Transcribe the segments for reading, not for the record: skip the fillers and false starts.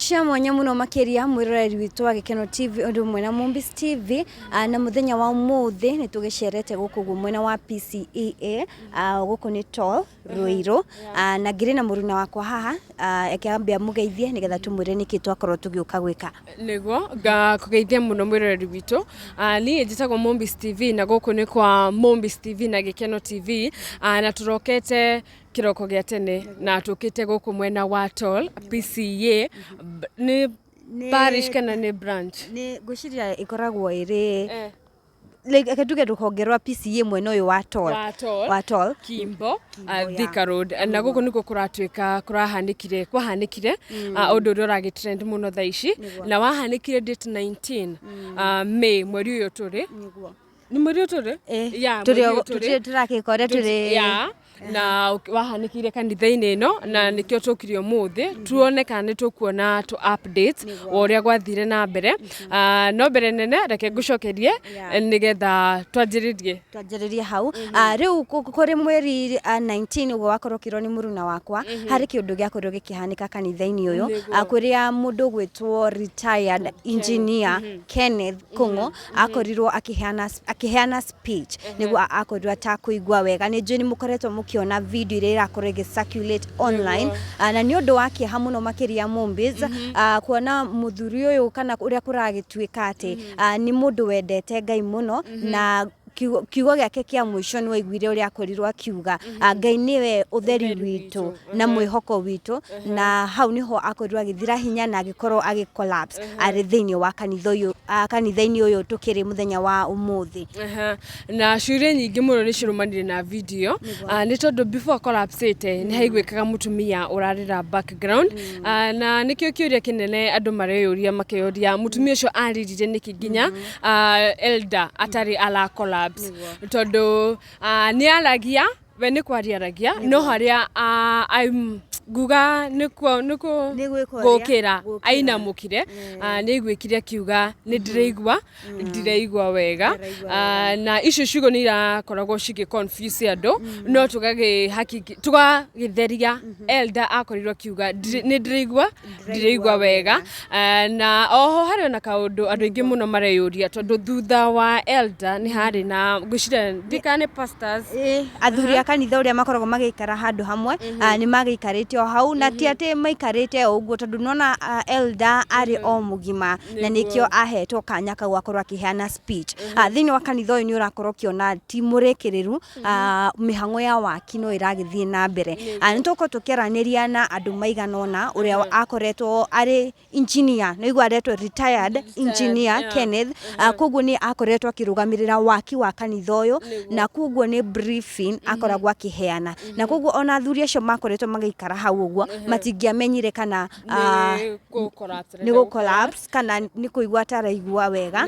Cia mwanya mũno makĩria mwĩroreri witũ wa Gĩkeno TV ũndũ ũmwe na Mombis TV. Na mũthenya wa ũmũthĩ nĩ tũgĩcerete gũkũ ũguo mwena wa PCEA, gũkũ nĩ Tall Ruiru, na ngĩrĩ na mũruna wakwa haha. Eke ambe amũgeithie nĩgetha tũmwĩre nĩkĩ twakorwo tũgĩũka gwĩka. Nĩguo ngakũgeithia mũno mwĩroreri witũ. Niĩ njĩtagwo Mombis TV na gũkũ nĩ kwa Mombis TV na Gĩkeno TV, na tũrokete kĩroko gĩa tene na tũkĩte gũkũ mwena wa Tall PCA. Nĩ parish kana nĩ branch? Nĩ ngwĩciria ĩkoragwo ĩrĩ like, reke tuge rũhonge rwa PCA mwena ũyũ wa Tall. Wa Tall. Wa Tall. Kimbo, Kimbo, yeah. Thika Road. Na gũkũ nĩkuo kũratuĩka kũrahanĩkire kwahanĩkire ũndũ ũrĩa ũragĩ trend mũno thaa ici, na wahanĩkire date 19 May mweri ũyũ tũrĩ. Nĩguo. Nĩ mweri ũyũ tũrĩ? Eh, Yeah, tũrĩ mweri o- ũyũ tũrĩ. tũtirĩ tũrakĩka ũrĩa tũrĩ. Yeah, na wahanĩkĩire kanitha-inĩ ĩno na nĩkĩo tũkire ũmũthĩ tuone kana nĩ tũkuona tũ updates wa ũrĩa gwathire na mbere. No mbere nene reke ngũcokerie nĩgetha twanjĩrĩrie. Twanjĩrĩrie hau. Rĩu kũrĩ mweri 19 ũguo wakorwo ũkĩrwo nĩ mũruna wakwa, harĩ kĩũndũ gĩakorirwo gĩkĩhanĩka kanitha-inĩ ũyũ, kũrĩa mũndũ ũgwĩtwo retired engineer Kenneth Kũng'ũ akorirwo akĩheana speech, nĩguo akorirwo atakũigua wega. Nĩ njũĩ nĩ mũkoretwo mũkĩona video iria irakorwo ĩgĩ circulate online. Na nĩ ũndũ wa kĩeha mũno makĩria Mombis, kuona mũthuri ũyũ kana ũrĩa kũragĩtuĩka atĩ nĩ mũndũ wendete Ngai mũno, na kiugo gĩake kĩa mũico nĩ waiguire ũrĩa akorirwo akiuga, "Ngai nĩwe ũtheri witũ na mwĩhoko witũ," na hau nĩho akorirwo agĩthira hinya na agĩkorwo agĩ collapse arĩ thĩinĩ wa kanitha ũyũ, kanitha-inĩ ũyũ tũkĩrĩ mũthenya wa ũmũthĩ. Aha. Na ciũria nyingĩ mũno nĩ cirũmanire na video, nĩ tondũ before collapsĩte nĩ haiguĩkaga mũtumia ũrarĩra background. Na nĩkĩo kĩũria kĩnene andũ mareyũria, makeyũria mũtumia ũcio arĩrire nĩkĩ nginya elder atarĩ ara collapse, tondũ nĩ aragia, we nĩ kwaria aragia, no harĩa nguga nĩkuo nĩkuo Nĩ gwĩka ũrĩa? Gũkĩra. Gũkĩra. Ainamũkire, nĩ aiguĩkire akiuga, "Nĩ ndĩraigua ndiraigua wega." Ndiraigua. Na icio ciugo nĩ irakoragwo cigĩ confuse andũ, no tũgagĩ tũgagĩtheria elder akorirwo akiuga, "Nĩ ndĩraigua ndiraigua wega." Na oho harĩ ona kaũndũ andũ aingĩ mũno mareyũria, tondũ thutha wa elder nĩ harĩ na ngwĩciria ndikana nĩ pastors. Ĩĩ, athuri a kanitha ũrĩa makoragwo magĩikara handũ hamwe, nĩ magĩikarĩte o hau, na ti atĩ maikarĩte o ũguo, tondũ nona elder arĩ o mũgima na nĩkĩo ahetwo kanya kau akorwo akĩheana speech. Thĩinĩ wa kanitha ũyũ nĩ ũrakorwo ũkĩona ti mũrĩkĩrĩru, mĩhang'o ya waki no ĩragĩthiĩ na mbere. Nĩ tũgũkorwo tũkĩaranĩria na andũ maigana ũna, ũrĩa akoretwo arĩ engineer, nĩ waigua aretwo retired engineer Kenneth. Koguo nĩ akoretwo akĩrũgamĩrĩra waki wa kanitha ũyũ, na koguo nĩ briefing akoragwo akĩheana, na koguo ona athuri acio makoretwo magĩikara hau ũguo matingĩamenyire kana nĩ gũ collapse. Nĩ gũ collapse kana nĩ kũigua ataraigua wega.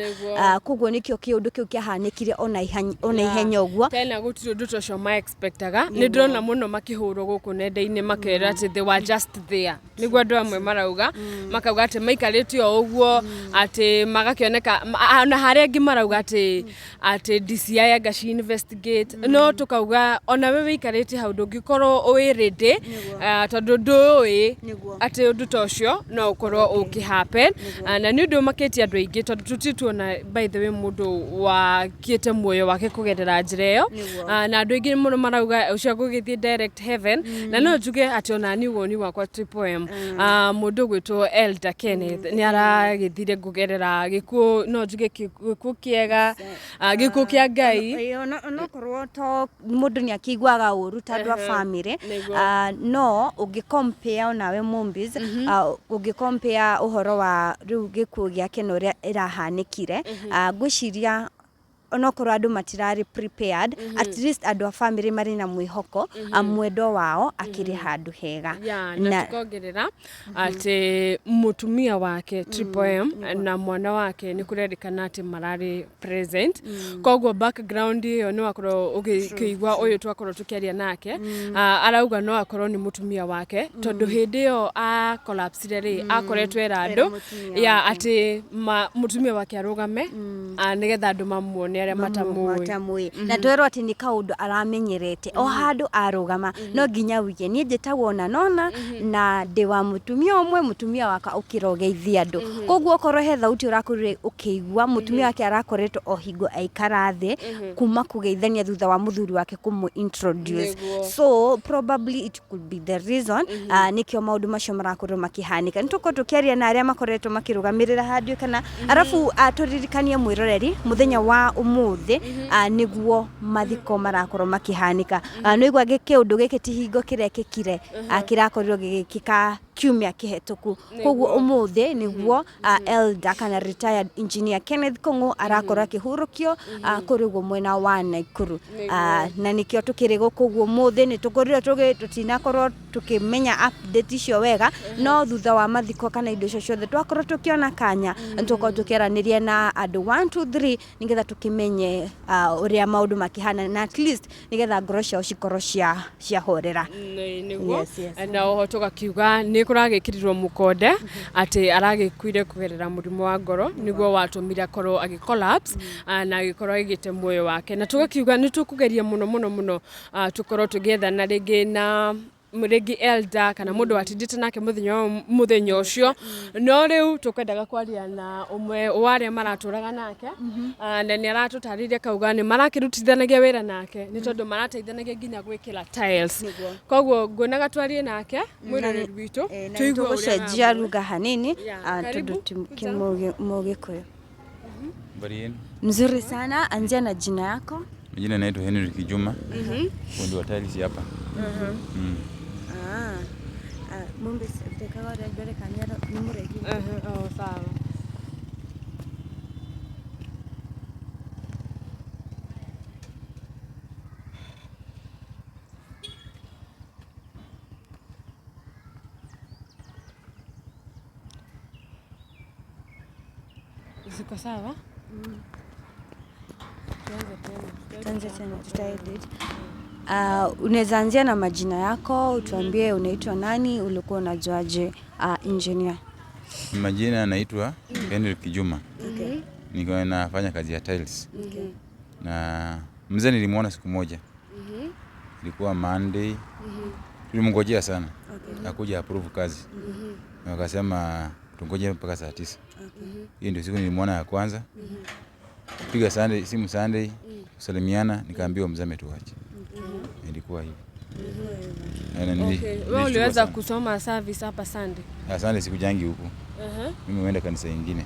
Koguo nĩkĩo kĩũndũ kĩu kĩahanĩkire ona ihenya ũguo. Tena gũtirĩ ũndũ ta ũcio ma expectaga. Nĩ ndĩrona mũno makĩhũrwo gũkũ nenda-inĩ makerwo atĩ they were just there, nĩguo andũ amwe marauga, makauga atĩ maikarĩte o ũguo, atĩ magakĩoneka ona harĩa angĩ marauga atĩ DCI anga ci investigate, no tũkauga ona we wĩikarĩte hau ndũngĩkorwo wĩ ready, tondũ ndũĩ atĩ ũndũ ta ũcio no ũkorwo ũkĩ happen. Na nĩ ũndũ ũmakĩtie andũ aingĩ, tondũ tũtirĩ tuona, by the way, mũndũ wakĩte muoyo wake kũgerera njĩra ĩyo. Na andũ aingĩ mũno marauga ũcio agũgĩthiĩ direct heaven, na no njuge atĩ ona niĩ woni wakwa, Triple M, mũndũ ũgwĩtwo Elder Kenneth nĩ aragĩthire kũgerera gĩkuũ, no njuge gĩkuũ kĩega, gĩkuũ kĩa Ngai. Ĩĩ, onokorwo to mũndũ nĩ akĩiguaga ũru ta andũ a bamĩrĩ, no ũngĩ compare onawe Mombis, ũngĩ compare ũhoro wa rĩu gĩkuũ gĩake na ũrĩa ĩrahanĩkire, ngwĩciria onokorwo andũ matirarĩ prepared, at least andũ a bamĩrĩ marĩ na mwĩhoko mwendwa wao akĩrĩ handũ hega. Yeah, na tukongerera atĩ mũtumia wake Triple M na mwana wake nĩ kũrerĩkana atĩ mararĩ present, koguo background ĩyo nĩ wakorwo ũkĩigua ũyũ twakorwo tũkĩaria nake, arauga no akorwo nĩ mũtumia wake, tondũ hĩndĩ ĩyo a collapsire rĩ, akoretwo era andũ mũtumia ya atĩ mũtumia wake arũgame, nĩgetha andũ mamuone. nĩ arĩa matamũĩ. Matamũĩ, na twerwo atĩ nĩ kaũndũ aramenyerete, o handũ arũgama no nginya wige niĩ njĩtagwo na nona na ndĩ wa mũtumia ũmwe, mũtumia wakwa ũkĩra ũgeithia andũ. Koguo okorwo he thauti ũrakorire ũkĩigua, mũtumia wake arakoretwo o hingo aikara thĩ kuma kũgeithania thutha wa mũthuri wake kũmũ introduce. So probably it could be the reason nĩkĩo maũndũ macio marakorwo makĩhanĩka. Nĩ tũkorwo tũkĩaria na arĩa makoretwo makĩrũgamĩrĩra handũ kana arabu tũririkanie mwĩroreri mũthenya wa ũmũthĩ nĩguo mathiko marakorwo makĩhanĩka. Nĩigua kĩũndũ gĩkĩ ti hingo kĩrekĩkire, kĩrakorirwo gĩgĩkĩka kiumia kĩhetũku. Koguo ũmũthĩ nĩguo elder kana retired engineer Kenneth Kung'u arakorwo akĩhurũkio kũrĩ ũguo mwena wa Nakuru. Na nĩkĩo tũkĩrĩ gũkũ ũguo ũmũthĩ. Nĩ tũkorirwo tũtinakorwo tũkĩmenya update icio wega, no thutha wa mathiko kana indo icio ciothe twakorwo tũkĩona kanya nĩtũkorwo tũkĩaranĩria na andũ 1 2 3 nĩgetha tũkĩmenye ũrĩa maũndũ makĩhana, na at least nĩgetha ngoro ciao cikorwo ciahorera. Nĩguo. Yes. Na oho tũgakiuga nĩ kũragĩkĩrirwo mũkonde atĩ aragĩkuire kũgerera mũrimũ wa ngoro, nĩguo watũmire akorwo agĩ collapse na agĩkorwo agĩte muoyo wake. Na tũgakiuga nĩ tũkũgeria mũno mũno mũno tũkorwo tũgĩethana rĩngĩ na rĩngĩ elder kana mũndũ watindĩte nake mũthenya ũcio. No rĩu tũkwendaga kwaria na ũmwe wa arĩa maratũraga nake, na nĩ aratũtarĩria kauga nĩ marakĩrutithanagia wĩra nake, nĩ tondũ marateithanagia nginya gwĩkĩra tiles. Koguo nguonaga twarie nake mwĩroreri witũ na tũigue ũrĩa tũgũcenjia aramwĩra. Lugha hanini Karibu. Tondũ Mũgĩkũyũ. Habari yenu? Mzuri sana. Anzia na jina yako. Majina naitwa Henry Kijuma. Fundi wa tiles hapa. Oh, sawa. Ziko sawa? Tuanze tena. Tuanze tena, tutaedit. Unaweza anzia na majina yako, utuambie unaitwa nani, ulikuwa unajuaje engineer? Majina naitwa Henry Kijuma. Niko nafanya kazi ya tiles. Na mzee nilimuona siku moja. Ilikuwa Monday. Tulimngojea sana. Akuja approve kazi. Na wakasema tungoje mpaka saa 9. Hiyo ndio siku nilimuona ya kwanza. Piga Sunday, simu Sunday, kusalimiana, nikaambiwa mzee ametuacha. Ilikuwa hivyo. Na Okay. Wewe nilishtuka uliweza sana. kusoma service hapa Sunday? Sunday sikujangi huku. Mimi huenda kanisa ingine.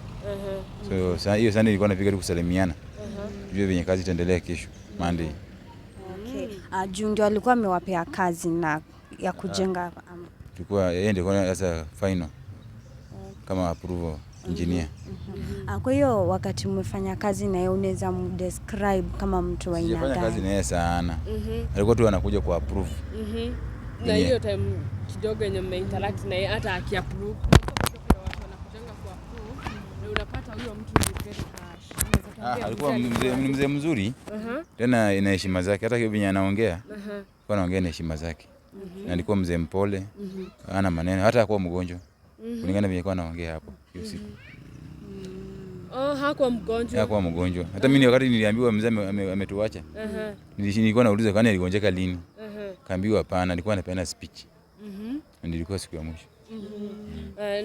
So hiyo Sunday nilikuwa napiga tu kusalimiana. Tujue venye kazi itaendelea kesho Monday. Okay. Juu ndio alikuwa amewapea kazi na ya kujenga Tulikuwa yeye ndio kwa sasa final kama approval engineer. Kwa hiyo wakati umefanya kazi na yeye unaweza mdescribe kama mtu wa aina Sijafanya kazi gani? na yeye sana. Alikuwa tu anakuja kwa approve. Na Yeah. hiyo time kidogo yenye mmeinteract na yeye hata akiapprove. Kuna watu wanakujanga kuapprove na unapata huyo mtu ni very harsh. Unaweza tuambia Alikuwa mzee mzee, ni mzee mzuri. Tena ina heshima zake. Hata venye anaongea, alikuwa anaongea na heshima zake. Na alikuwa mzee mpole. Hana maneno, hata hakuwa mgonjwa. Kulingana venye alikuwa anaongea hapo hiyo siku. Oh, hakuwa mgonjwa. Hakuwa mgonjwa. Hata mimi wakati niliambiwa mzee ametuacha. Nilikuwa nauliza kwani aligonjeka lini? Kaambiwa hapana, alikuwa anapeana speech. Na nilikuwa siku ya mwisho.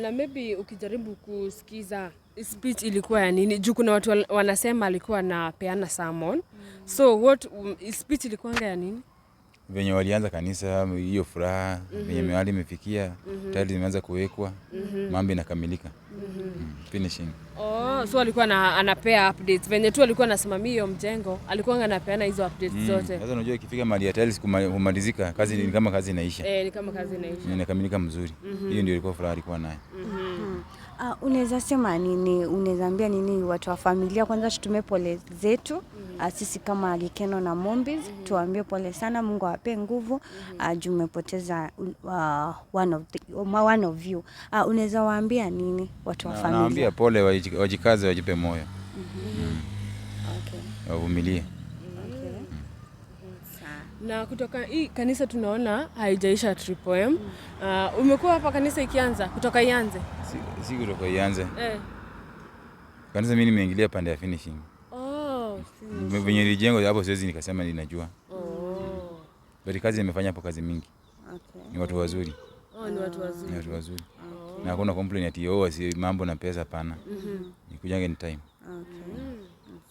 Na maybe ukijaribu kusikiza speech ilikuwa ya nini? Juu kuna watu wanasema alikuwa anapeana sermon. So what speech ilikuwa ya nini? Venye walianza kanisa, hiyo furaha, venye mahali imefikia, tayari zimeanza kuwekwa, mambo inakamilika. Finishing. Oh, so alikuwa anapea updates. Venye tu alikuwa anasimamia hiyo mjengo, alikuwa anapeana hizo updates zote. Sasa unajua ikifika mahali ya tiles kumalizika, kazi ni kama kazi inaisha. Ni kama kazi inaisha. Inakamilika mzuri. Hiyo ndio ilikuwa furaha alikuwa nayo. Unaweza sema nini, unaweza ambia nini watu wa familia? Kwanza tutume pole zetu. Sisi kama Gikeno na Mombis tuwaambie pole sana, Mungu awape nguvu. Juu umepoteza one of you. Unaweza waambia nini watu wa familia? Nawaambia pole, wajikaze, wajipe moyo. Wavumilie. Na kutoka hii kanisa tunaona haijaisha Triple M. Umekuwa hapa kanisa ikianza kutoka ianze? Si kutoka ianze. Kanisa mimi nimeingilia pande ya finishing. Oh. Venye ilijengwa hapo siwezi nikasema ninajua. But kazi imefanya hapo kazi mingi. Ni watu wazuri. Oh, ni watu wazuri. Ni watu wazuri. Na hakuna complain ati oh si mambo na pesa hapana. Ni kujange ni time. Okay.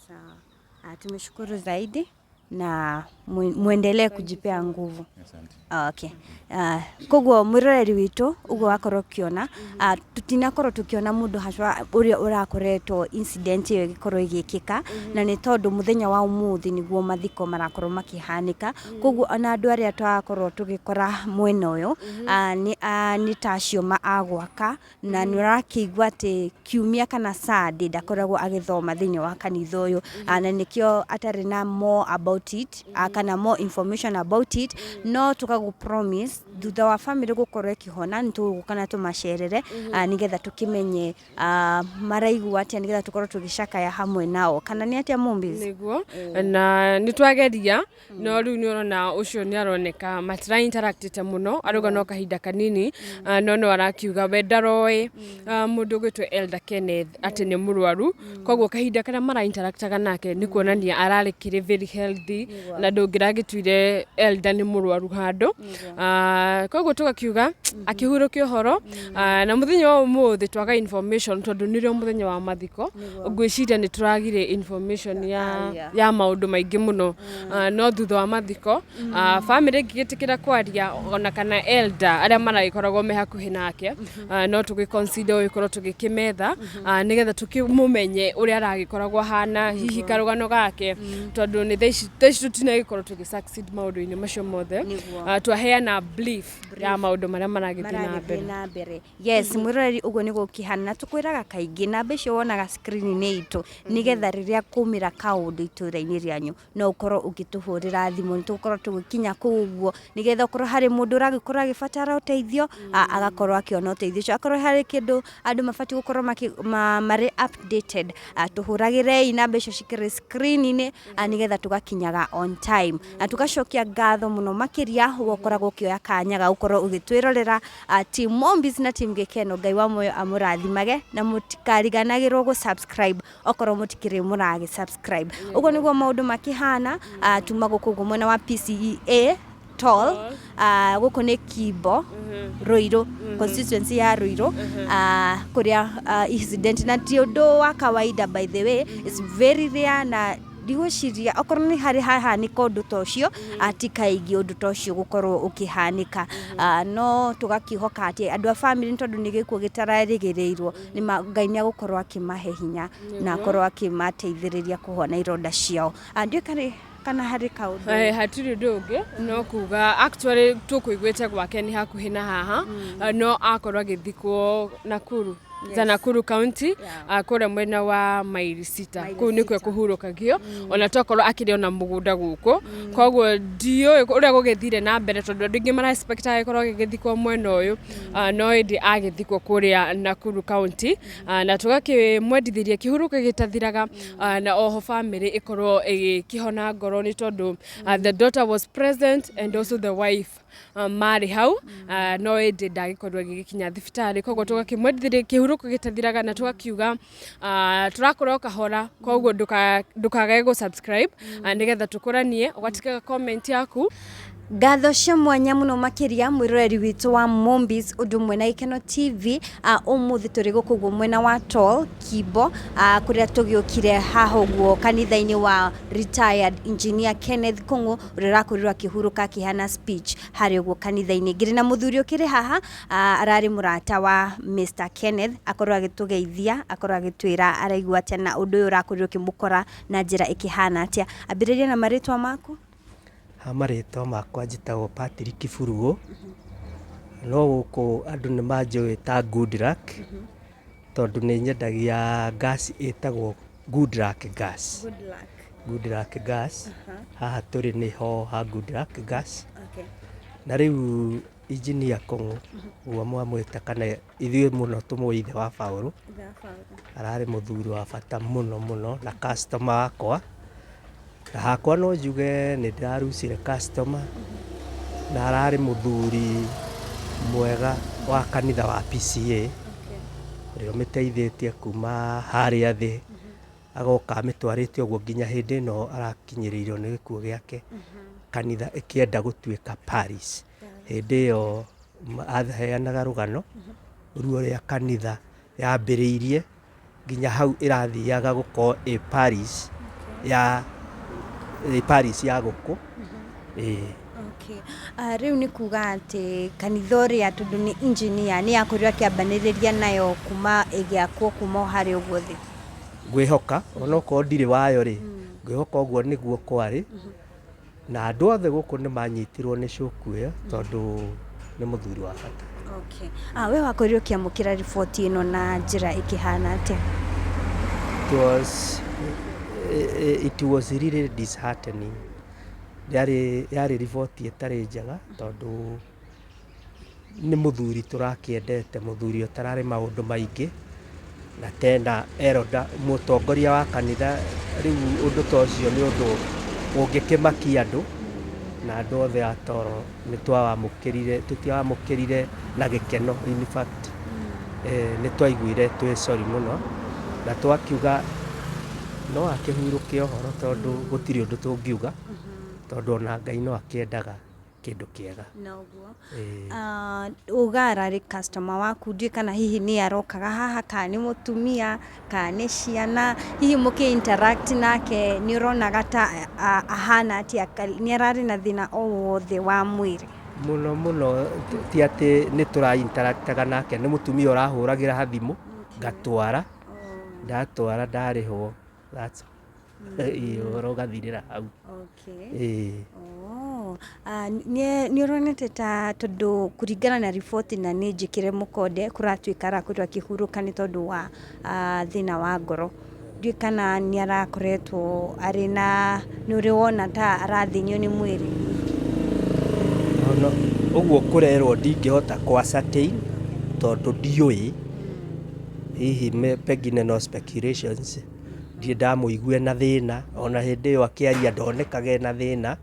Sawa. Ah, tumeshukuru zaidi na muendelee kujipea nguvu. Asante. Okay. Koguo mwiroreri witũ ũguo wakorwo ũkĩona, tutinakorwo tũkĩona mũndũ hacwa ũrĩa ũrakoretwo incident ĩyo ĩgĩkorwo ĩgĩkĩka, na nĩ tondũ mũthenya wa ũmũthĩ nĩguo mathiko marakorwo makĩhanĩka. Koguo ona andũ arĩa twakorwo tũgĩkora mwena ũyũ, nĩ ta acio a gwaka, na nĩ ũrakĩigua atĩ kiumia kana Sunday ndakoragwo agĩthoma thĩinĩ wa kanitha ũyũ, na nĩkĩo atarĩ na more about it, kana more information about it. No tũkagũ promise thutha wa family gũkorwo ĩkĩhona nĩ tũgũka na tũmacerere, nĩgetha tũkĩmenye maraigua atĩa, nĩgetha tũkorwo tũgĩcakaya hamwe nao, kana nĩ atĩa Mumbis? Niguo, na nĩ twageria, no rĩu nĩ ũrona ũcio nĩ aroneka matira interactĩte mũno, arauga no kahinda kanini, no no arakiuga we ndaroĩ mũndũ ũgwĩtwo Elder Kenneth atĩ nĩ mũrwaru. Koguo kahinda karĩa mara interactaga nake nĩ kuonania ararĩ kĩrĩ very healthy, na ndũngĩragĩtuire Elder nĩ mũrwaru handũ. Koguo tũgakiuga akĩhurũkia ũhoro, na mũthenya wa ũmũthĩ twaga information tondũ nĩrĩo mũthenya wa mathiko. Ngwĩciria nĩ tũragire information ya ya maũndũ maingĩ mũno. No thutha wa mathiko, family ĩngĩgĩtĩkĩra kwaria ona kana elder arĩa maragĩkoragwo me hakuhĩ nake, no tũgĩ consider gũgĩkorwo tũgĩkĩmetha, nĩgetha tũkĩmũmenye ũrĩa aragĩkoragwo ahana, hihi karũgano gake, tondũ nĩ thaa ici tũtinagĩkorwo tũgĩ succeed maũndũ-inĩ macio mothe. Twaheana brief ya maũndũ marĩa maragĩthiĩ na maragĩthiĩ mbere. Na mbere. Yes, mwĩroreri, ũguo nĩguo ũkĩhana, na tũkwĩraga kaingĩ namba icio wonaga screen-inĩ itũ, nĩgetha rĩrĩa kumĩra kaũndũ itũra-inĩ rĩanyu no ũkorwo ũgĩtũhũrĩra thimũ, nĩ tũgũkorwo tũgĩkinya kũu ũguo, nĩgetha okorwo harĩ mũndũ ũragĩkorwo agĩbatara ũteithio, agakorwo akĩona ũteithio ũcio. Akorwo harĩ kĩndũ andũ mabatiĩ gũkorwo marĩ updated, tũhũragĩrei namba icio cikĩrĩ screen-inĩ, nĩgetha tũgakinyaga on time. Na tũgacokia ngatho mũno makĩria we ũkoragwo ũkĩoya kanya ga gũkorwo ũgĩtwĩrorera, team Mombis na team Gĩkeno. Ngai wa muoyo amũrathimage, na mũtikariganagĩrwo gũ subscribe okorwo mũtikĩrĩ mũragĩ subscribe. Ũguo nĩguo maũndũ makĩhana. Tuma gũkũ ũguo mwena wa PCEA Tall, gũkũ nĩ Kimbo, Ruiru constituency ya Ruiru, kũrĩa incident, na ti ũndũ wa kawaida, by the way, it's very rare, na ndigwĩciria okorwo nĩ harĩ hahanĩka ũndũ ta ũcio, ti kaingĩ ũndũ ta ũcio gũkorwo ũkĩhanĩka. No tũgakĩhoka atĩ andũ a family, nĩ tondũ nĩ gĩkuũ gĩtarerĩgĩrĩirwo, Ngai nĩ agũkorwo akĩmahe hinya na akorwo akĩmateithĩrĩria kũhona ironda ciao. Ndiũĩ kana harĩ kaũndũ. Hatirĩ ũndũ ũngĩ no kuga actually tũkũiguĩte gwake nĩ hakuhĩ na haha. No akorwo agĩthikwo Nakuru, za Nakuru County, kũrĩa mwena wa maili 6. Maili Kũu nĩkuo 6. kũhurũkagio, ona tokorwo akĩrĩ ona mũgũnda gũkũ. Koguo ndiũĩ ũrĩa gũgĩthire na mbere, tondũ andũ aingĩ mara expect agĩkorwo agĩgĩthikwo mwena ũyũ, no ĩndĩ agĩthikwo kũrĩa Nakuru County, na tũgakĩmwendithĩria kĩhurũko gĩtathiraga, na oho family ĩkorwo ĩgĩkĩhona ngoro, nĩ tondũ the daughter was present and also the wife, marĩ hau, no ĩndĩ ndagĩkorirwo agĩgĩkinya thibitarĩ. Koguo tũgakĩmwendithĩria kĩhurũko gĩtathiraga, na tũgakiuga tũrakũra o kahora. Koguo ndũkage gũ subscribe, nĩgetha tũkũranie, ũgatigaga comment yaku. Ngatho cia mwanya mũno makĩria mwĩroreri witũ wa Mombis ũndũ ũmwe na Gĩkeno TV. Ũmũthĩ tũrĩ gũkũ ũguo mwena wa Tall Kimbo, kũrĩa tũgĩũkire haha ũguo kanitha-inĩ wa retired engineer Kenneth Kung'u, ũrĩa ũrakorirwo akĩhurũka akĩheana speech harĩa ũguo kanitha-inĩ. Ngĩrĩ na mũthuri ũkĩrĩ haha, ararĩ mũrata wa Mr Kenneth, akorwo agĩtũgeithia, akorwo agĩtwĩra araigua atĩa na ũndũ ũyũ ũrakorirwo ũkĩmũkora na njĩra ĩkĩhana atĩa. Ambĩrĩria na marĩtwa maku. Ha marĩtwa makwa njĩtagwo Patrick Burugu, no gũkũ andũ nĩ manjũĩ ta Good Luck, tondũ nĩ nyendagia gas ĩtagwo Good Luck Gas. Good luck. Good Luck Gas, haha tũrĩ nĩho ha Good Luck Gas. Na rĩu engineer Kung'u ũguo mwamwĩta, kana ithuĩ mũno tũmũĩ ithe wa Baũrũ, ararĩ mũthuri wa bata mũno mũno na customer wakwa, na hakwa no njuge nĩ ndĩrarucire customer, na ararĩ mũthuri mwega wa kanitha wa PCA, ũrĩa ũmĩteithĩtie kuma harĩa thĩ. Agoka amĩtwarĩte ũguo nginya hĩndĩ ĩno arakinyĩrĩirwo nĩ gĩkuũ gĩake, kanitha ĩkĩenda gũtuĩka parish. Hĩndĩ ĩyo aheanaga rũgano ruo rĩa kanitha yambĩrĩirie nginya hau ĩrathiaga gũkorwo ĩ parish ya ĩ parish ya gũkũ, ĩĩ. Okay. Rĩu nĩ kuga atĩ kanitha ũrĩa, tondũ nĩ engineer, nĩ akorirwo akĩambanĩrĩria nayo kuma ĩgĩakwo, kuma o harĩa ũguo thĩ. Ngwĩhoka onokorwo ndirĩ wayo rĩ, ngwĩhoka ũguo nĩguo kwarĩ, na andũ othe gũkũ nĩ manyitirwo nĩ shock ĩyo tondũ nĩ mũthuri wa bata. Okay. We wakorirwo ũkĩamũkĩra riboti ĩno na njĩra ĩkĩhana atĩa? It was really disheartening. Yarĩ riboti ĩtarĩ njega tondũ nĩ mũthuri tũrakĩendete, mũthuri ũtararĩ maũndũ maingĩ na tena elder, mũtongoria wa kanitha. Rĩu ũndũ ta ũcio nĩ ũndũ ũngĩkĩmakia andũ, na andũ othe a Toro nĩ twawamũkĩrire, tũtiawamũkĩrire na gĩkeno. In fact, nĩ twaiguire twĩ sorry mũno na twakiuga no akĩhurũke ũhoro tondũ gũtirĩ ũndũ tũngiuga, tondũ ona Ngai no akĩendaga kĩndũ kĩega. Noguo. Ĩĩ. Uga ararĩ customer waku, ndiũĩ kana hihi nĩ arokaga haha, kana nĩ mũtumia, kana nĩ ciana, hihi mũkĩ interact nake nĩ ũronaga ta ahana atĩa, nĩ ararĩ na thĩna o wothe wa mwĩrĩ? Mũno mũno ti atĩ nĩ tũra interactaga nake, nĩ mũtumia ũrahũragĩra thimũ ngatwara, ndatwara ndarĩhwo, that's ĩĩ, ũhoro ũgathirĩra hau. Ĩĩ. Oh, nĩ ũronete ta tondũ kũringana na riboti na nĩ njĩkĩre mũkonde kũratuĩka arakorirwo akĩhurũka nĩ tondũ wa thĩna wa ngoro. Ndiũĩ kana nĩ arakoretwo arĩ na, nĩ ũrĩ wona ta arathĩnio nĩ mwĩrĩ? Ona ũguo kũrerwo ndingĩhota kũ ascertain tondũ ndiũĩ, hihi pengine no speculations, ndirĩ ndamũigua ena thĩna, ona hĩndĩ ĩyo akĩaria ndonekaga ena thĩna,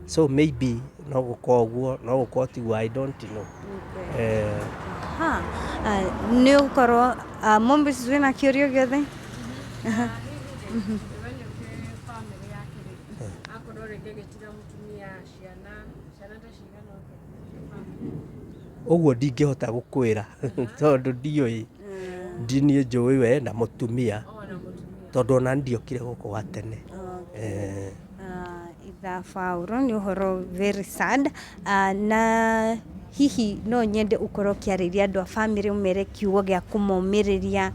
so maybe no gũkorwo ũguo, no gũkorwo tiguo, I don't know. Ha, nĩ ũgũkorwo Mombis, wĩna kĩũria gĩothe? Famĩlĩ yake rĩ, akorwo rĩngĩ agĩtiga mũtumia, ciana, ciana ta cigana ũguo? Ũguo ndingĩhota gũkwĩra tondũ ndiũĩ, niĩ njũĩ we na mũtumia, tondũ ona ndiokire gũkũ gatene. Itha Baũrũ, nĩ ũhoro very sad, na hihi no nyende ũkorwo ũkĩarĩria andũ a bamĩrĩ, ũmere kiugo gĩa kũmomĩrĩria,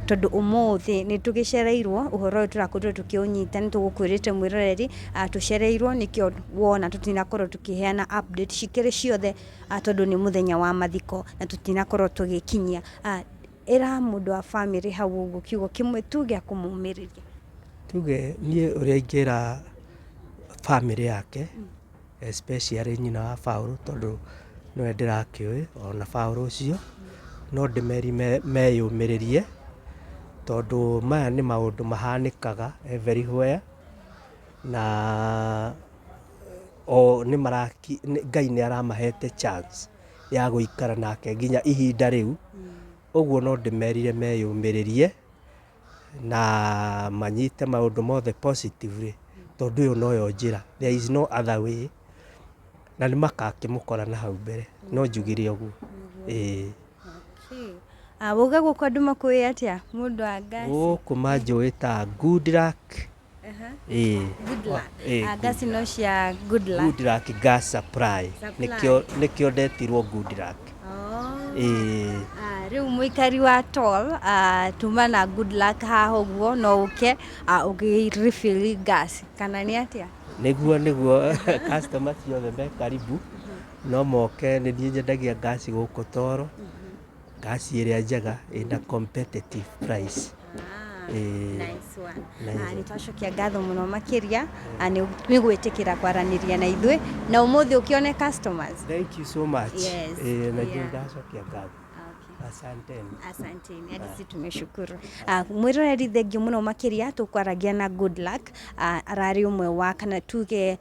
tondũ ũmũthĩ nĩ tũgĩcereirwo, ũhoro ũyũ tũrakorirwo tũkĩũnyita, nĩ tũgũkwĩrĩte mwĩroreri, tũcereirwo nĩkĩo wona tũtinakorwo tũkĩheana update cikĩrĩ ciothe, tondũ nĩ mũthenya wa mathiko na tũtinakorwo tũgĩkinyia. Ĩra mũndũ wa bamĩrĩ hau ũguo kiugo kĩmwe tu gĩa kũmũmĩrĩria. Tuge niĩ ũrĩa ingĩra bamĩrĩ yake, especially nyina wa Baũrũ, tondũ nĩwe ndĩrakĩũĩ ona Baũrũ ũcio, no ndĩmeri meyũmĩrĩrie tondũ maya nĩ maũndũ mahanĩkaga everywhere, na o nĩ maraki Ngai nĩ aramahete chance ya gũikara nake nginya ihinda rĩu. Ũguo no ndĩmerire meyũmĩrĩrie na manyite maũndũ mothe positively tondũ ĩyo noyo njĩra, there is no other way, na nĩ makakĩmũkora na hau mbere, no njugire ũguo, ĩĩ. Wauga gũkũ andũ makũĩ atĩa, mũndũ wa ngasi? Gũkũ manjũĩ ta Good Luck. Ĩĩ. Good Luck. Ĩĩ. Ngasi no cia Good Luck. Good Luck Gas Supply. Supply. Nĩkĩo ndetirwo Good Luck. Ĩĩ. Rĩu mũikari wa Tall, tuma na Good Luck haha ũguo, no ũke ũgĩ refill gas kana nĩ atĩa? Nĩguo customer ciothe me karibu, no moke, nĩ niĩ nyendagia ngasi gũkũ Toro, ngasi ĩrĩa njega ĩna competitive price. Ĩĩ. Nice one. Nice one. Nĩ twacokia ngatho mũno makĩria nĩ gwĩtĩkĩra kwaranĩria na ithuĩ na ũmũthĩ ũkĩone customers. Thank you so much. Yes. Ĩĩ, na ndacokia ngatho. Asanteni. Asanteni, hadi sisi tumeshukuru. Mwĩroreri, thengio mũno makĩria, tũkwaragia na Good Luck, ararĩ ũmwe wa, kana tuge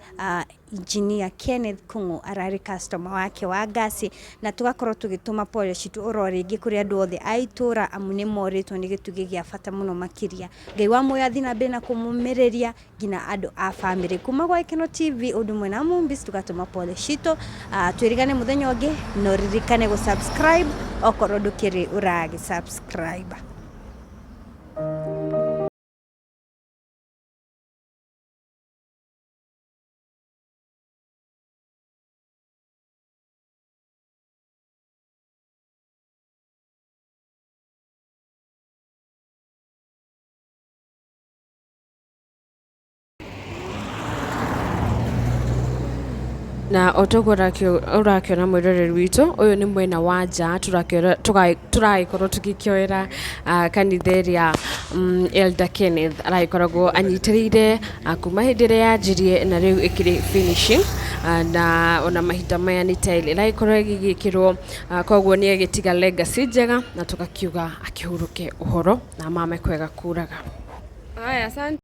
Engineer Kenneth Kung'u ararĩ customer wake wa ngasi, na tũgakorwo tũgĩtũma pole citũ oro rĩngĩ kũrĩ andũ othe a itũra, amu nĩ morĩtwo nĩ gĩtugĩ gĩa bata mũno makĩria. Ngai wa muoyo athiĩ na mbere na kũmũmĩrĩria nginya andũ a famĩlĩ. Kuma gwa Gĩkeno TV ũndũ ũmwe na Mumbis tũgatũma pole citũ. Twĩrigane mũthenya ũngĩ, na ũririkane gũ subscribe okorwo ndũkĩrĩ ũragĩ subscribe. Na o toguo ũrakĩona mwĩroreri witũ, ũyũ nĩ mwena wa nja tũragĩkorwo tũgĩkĩoera kanitha ĩrĩa Elder Kenneth aragĩkoragwo anyitĩrĩire kuma hĩndĩ ĩrĩa yanjirie na rĩu ĩkĩrĩ finishing, na ona mahinda maya nĩ tile ĩragĩkorwo ĩgĩgĩkĩrwo, koguo nĩ agĩtiga legacy njega na tũgakiuga akĩhurũke ũhoro na mame kwega kuraga. Haya, asante.